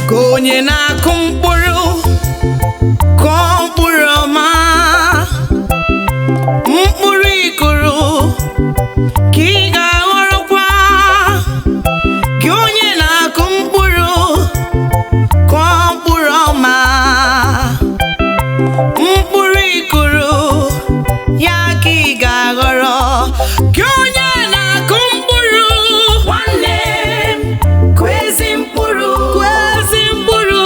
Ka onye na-akụ mkpụrụ kụọ mkpụrụ ọma, mkpụrụ ikuru ka ị ga-aghọrọkwa. Gị onye na-akụ mkpụrụ kụọ mkpụrụ ọma, mkpụrụ ikuru ya ka ị ga-aghọrọ. Gị onye na-akụ mkpụrụ, Nwanne m, kụọ ezi mkpụrụ. Kụọ ezi mkpụrụ.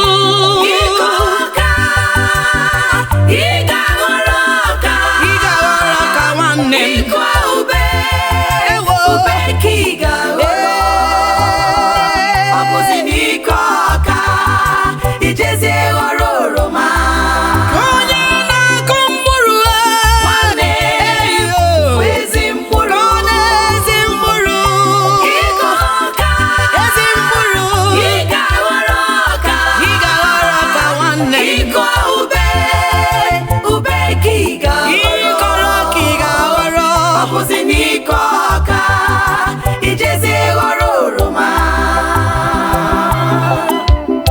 Ịkọ ọka, ị ga-aghọrọ ọka. Ị ga-aghọrọ ọka, nwanne m. Ịkọ ube, Ewo. ube ka ị ga-aghọrọ. Ọ bụzi na ịkọ ọka, ijezie ghọrọ oroma. Onye na-akụ mkpụrụ, Nwanne m, kụọ ezi mkpụrụ. Kụọ ezi mkpụrụ. Ịkọ ọka, Ezi mkpụrụ. ị ga-aghọrọ ọka. Ị ga-aghọrọ ọka, nwanne m. Ịkọ ube, ube ka ị ga-aghọrọ. Ịkọrọ ka ị ga-aghọrọ. Ọ bụzi na ịkọ ọka, ijezie ghọrọ oroma.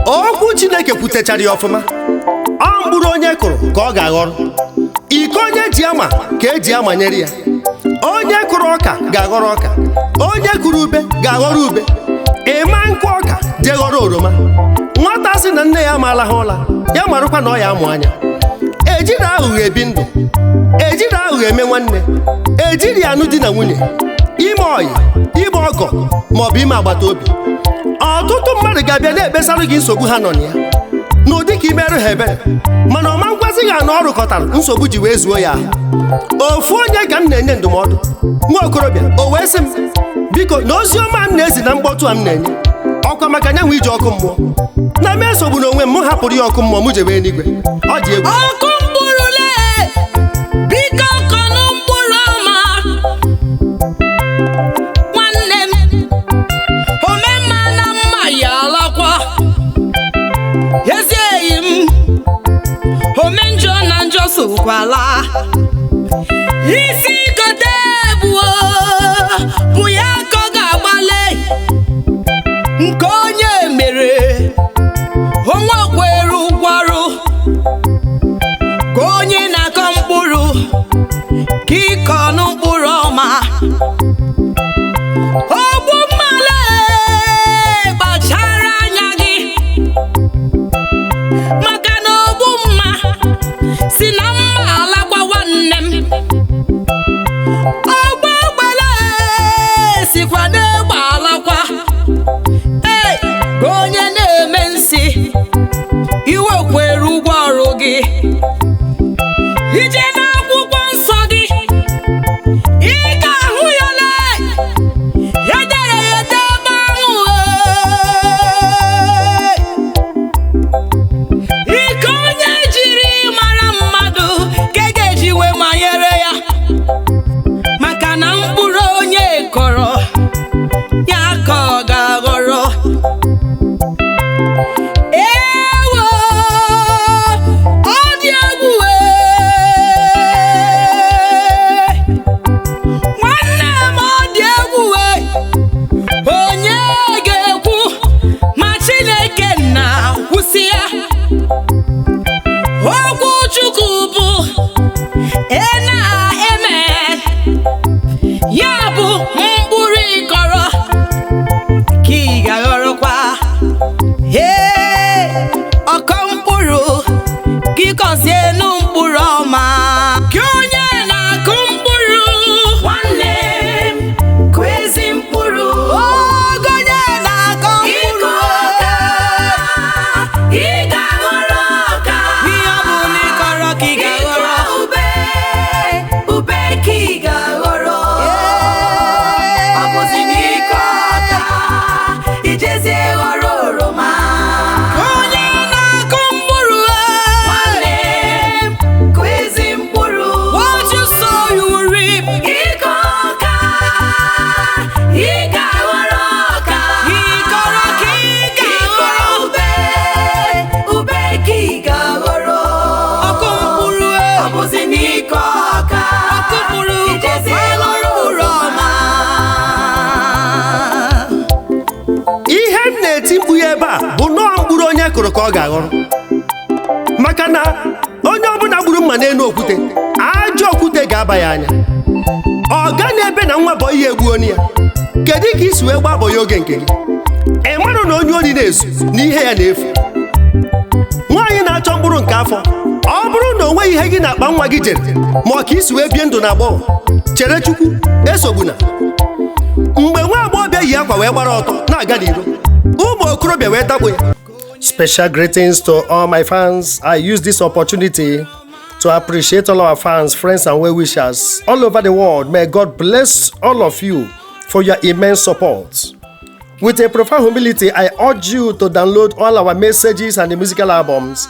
Okwu Chineke kwutechara ya ọfụma. Ọ mkpụrụ onye kụrụ ka ọ ga-aghọrọ. Iko onye ji ama ka eji amanyere ya. Onye kụrụ ọka ga-aghọrọ ọka, onye kụrụ ube ga-aghọrọ ube. Ịma nkụ ọka jee ghọrọ oroma. Nwata sị na nne ya amaala ha ụla, ya marụkwa na ọ ya amụ anya. Ejiri aghụghọ ebi ndụ, ejiri aghụghọ eme nwanne, ejiri anụ di na nwunye, ime ọyị, ime ọgọ, maọbụ ime agbata obi. Ọtụtụ mmadụ ga-abịa na-ekpesara gị nsogbu ha nọ na ya n'ụdị ka imerụ ha ebere, mana ọma nkwasị ga na ọ rụkọtara nsogbu ji wee zuo ya ahụ. Ofu onye ka m na-enye ndụmọdụ, nwa okorobịa, o wee sị m, biko, na ozi ọma m na-ezi na mkpọtụ a m na-enye ọkwa maka nyanwa ije ọkụ mmụọ na m esogburu onwe m. M hapụrụ ya ọkụ mmụọ, m jebe eluigwe. Ọ dị egwu. Ọkụ mkpụrụ lee, biko kọnụ mkpụrụ ọma, nwanne m. Omemma na mma ya alakwa ezi enyi m, ome njọ na njọ sokwala. Isi gote buo bụ ya ka ọ ga-agbale. Nke onye mere onwe kwere ụgwarụ. Ka onye na-akọ mkpụrụ ka ịkọ n'mkpụrụ ọma. Ogbu mmale, kpachara anya gị, maka na ogbu mma si na mma alakwa, nwanne m. Ogbu egbele sikwa n'egbe alakwa. Ee, ka onye na-eme nsị, iwe kwere ụgwọ ọrụ gị. Ije n'akwụkwọ nsọ gị, ị ga-ahụ ya lee, edere ya ede ebe ahụ ee. Ike onye jiri mara mmadụ ka ị ga-eji wee manyere ya, maka na mkpụrụ onye kọrọ ya ka ọ ga-aghọrọ. Ewo, ọ dị egwu ee. Nwanne m, ọ dị egwu ee. Onye ga-ekwu ma Chineke na kwụsị ya? Okwu Chukwu bụ e na-eme ya bụ mkpụrụ ịkọrọ ka ị ga-aghọrọkwa. Ee, ọkọ mkpụrụ ka ịkọzienu mkpụrụ ọma. Gị onye na-akụ mkpụrụ, Nwanne m, kụọ ezi mkpụrụ. Oge onye na-akọ Ịkọ mkpụrụ, ọka, ị ga kụrụ ka ọ ga-aghọrọ, maka na onye ọbụla gburu mma n'elu okwute, ajọ okwute ga-aba ya anya. Ọ ga na-ebe na nwa bọyị ya egbuo ya. Kedu ka isi wee gbaa bọyị oge nke gị? Ị marụ na onye ori na-ezu na ihe ya na-efu. Nwaanyị na-achọ mkpụrụ nke afọ, ọ bụrụ na o nweghị ihe gị na akpa nwa gị jere, ma ọ ka isi wee bie ndụ na agbọghọ, chere Chukwu esogbuna. Mgbe nwa agbọghọbịa yi akwa wee gbara ọtọ na-aga n'iro, ụmụ okorobịa wee dakpo ya. Special greetings to all my fans. I use this opportunity to appreciate all our fans, friends, and well wishers all over the world. May God bless all of you for your immense support. With a profound humility, I urge you to download all our messages and the musical albums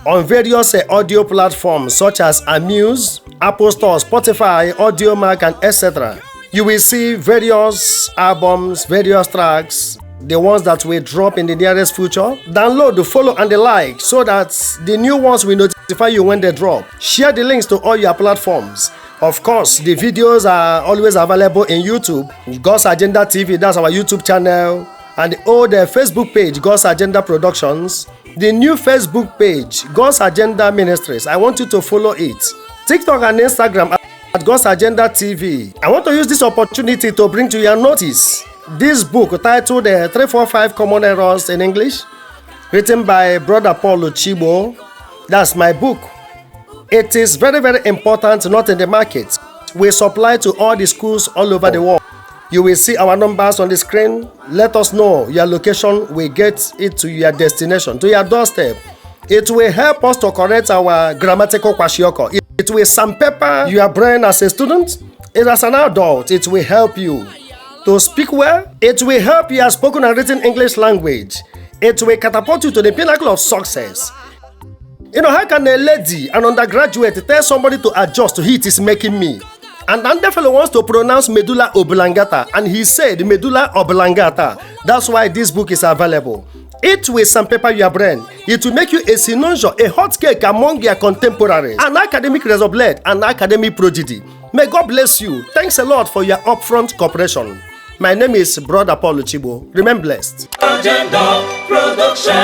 on various audio platforms such as Amuse, Apple Store, Spotify, Audiomack, and etc. You will see various albums, various tracks, the ones that will drop in the nearest future. Download, follow, and the like so that the new ones will notify you when they drop. Share the links to all your platforms. Of course, the videos are always available in YouTube. God's Agenda TV, that's our YouTube channel. And the old Facebook page, God's Agenda Productions. The new Facebook page, God's Agenda Ministries. I want you to follow it. TikTok and Instagram at God's Agenda TV. I want to use this opportunity to bring to your notice this book titled 345 Common Errors in English, written by Brother Paul Chibo. That's my book. It is very, very important, not in the market. We supply to all the schools all over the world. You will see our numbers on the screen. Let us know your location. We get it to your destination, to your doorstep. It will help us to correct our grammatical kwashiorkor. It will sandpaper your brain as a student. And as an adult, it will help you to speak well. It will help your spoken and written English language. It will catapult you to the pinnacle of success. How can a lady, an undergraduate, tell somebody to adjust to heat is making me? And then the fellow wants to pronounce medulla oblongata, and he said medulla oblongata. That's why this book is available. It will sandpaper your brain. It will make you a cynosure, a hot cake among your contemporaries, an academic razor blade, an academic prodigy. May God bless you. Thanks a lot for your upfront cooperation. My name is Brother Paul Chibo. Remain blessed. Agenda Production.